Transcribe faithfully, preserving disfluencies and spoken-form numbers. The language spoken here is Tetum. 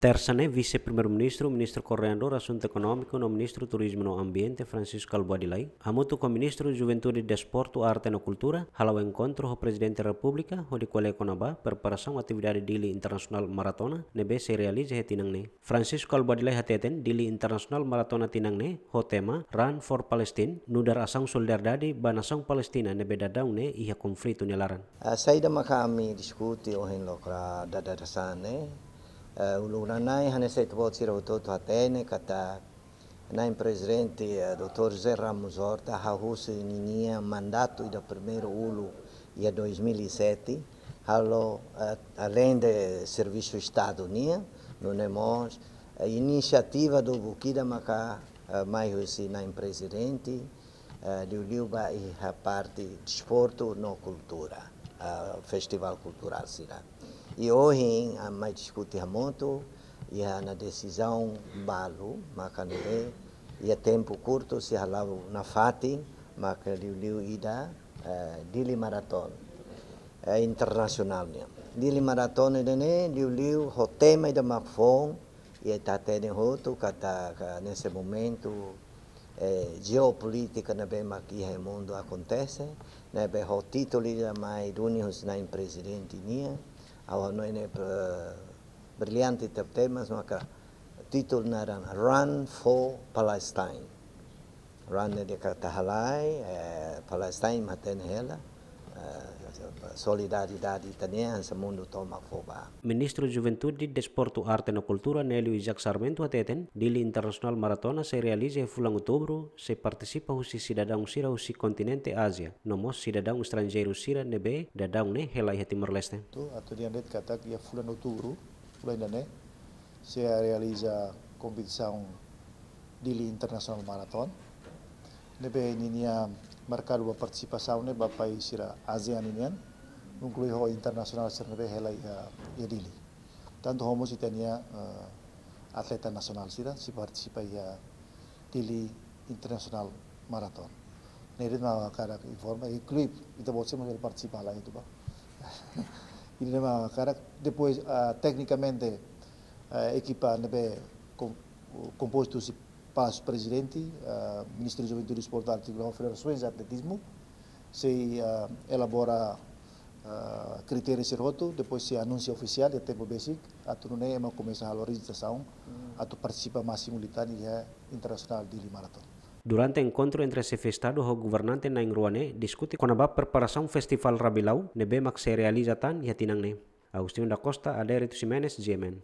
Tersa ne'e, Vise Primeiru-Ministru, Ministru Koordenadór Asuntu Ekonómiku no Ministru Turizmu no Ambiente, Francisco Kalbuadi Lay, hamutuk ho Ministru Juventude, Desportu, Arte no Kultura, hala'o enkontru ho Prezidente Repúblika, hodi ko'alia kona-ba preparasaun atividade Dili Internasionál Maratona ne'ebé sei realiza iha tinan ne'e. Francisco Kalbuadi Lay hateten, Dili Internasionál Maratona tinan ne'e ho tema Run for Palestine, nu'udar asaun solidariedade ba nasaun Palestina ne'ebé daudaun ne'e iha konflitu nia laran. Ah, saida maka ami diskute ohin loke dadasan ne'e, eh, uluk nanain hanesan ita-boot sira hotu-hotu hatene katak Na'in Prezidente, eh, doutór José Ramos Horta, hahú husi ninia mandatu ida primeiru uluk iha dois mil e sete, halo, eh, aleinde servisu Estadu nian, nune'e mós, eh, inisiativa do buku ida maka, eh, mai husi Na'in Prezidente, eh, liuliu ba iha parte desportu no kultura, eh, festivál kulturál sira. I ohin, ah, mai diskute hamutuk, iha ona desizaun balu, maka ne'e, iha tempu kurtu sei hala'o nafatin, maka liuliu ida, eh, Dili Marathon, eh, internasionál nian. Dili Marathon ida-ne'e, liuliu ho tema ida mak foun, i ita hatene hotu katak, ka, nesse momento, eh, jeopolítika ne'ebé mak iha mundu akontese, ne'ebé ho títulu ida mai duni husi Na'in Prezidente nian, ha'u hanoin ne'e, eh, brillante te-, tema, maka títulu naran Run for Palestine. Run ne'e dehan katak halai, eh, Palestine mak hatene hela, eh, solidariedade ita-nian hanesan mundu tomak fó ba. Ministru Juventude, Desportu, Arte no Kultura, Nélio Isaac Sarmento hateten, Dili Internasionál Maratona sei realiza iha fulan Outubru, sei partisipa husi sidadaun sira husi kontinente Ázia, no mós sidadaun estranjeiru sira ne'ebé daudaun ne'e hela iha Timor-Leste. Tu, atu dehan de'it katak iha fulan Outubru, fulan ida-ne'e, sei realiza kompetisaun Dili Internasionál Marathon, ne'ebé ninia merkadu ba partisipasaun ne'e ba país sira ASEAN ninian, inklui ho internasionál sira ne'ebé hela iha, iha Dili. Tantu ho mós ita-nia, eh, atleta nasionál sira sei partisipa iha Dili Internasionál Marathon. Ne'e de'it mak ha'u hakarak informa, inklui ita-boot sira mós partisipa lai itu ba. Ida-ne'e mak ha'u hakarak, depois, ah, teknikamente, ah, ekipa ne'ebé kom-, kompostu husi Palásiu Prezidente, ah, Ministériu Juventude, Desportu, Arte no Kultura, Federasoens de Atletizmu, sei, ah, elabora, ah, kritériu sira hotu, depois sei anunsia ofisiál iha tempu besik, atu nune'e ema komesa halo rejistrasaun, atu partisipa másimu liután iha Internasionál Dili Marathon. Durante enkontru entre xefe Estadu ho governante na'in-rua ne'e, diskute kona-ba preparasaun Festivál Rabilau ne'ebé mak sei realiza tan iha tinan ne'e. Agostinho da Costa, Adérito Ximenes, G M N.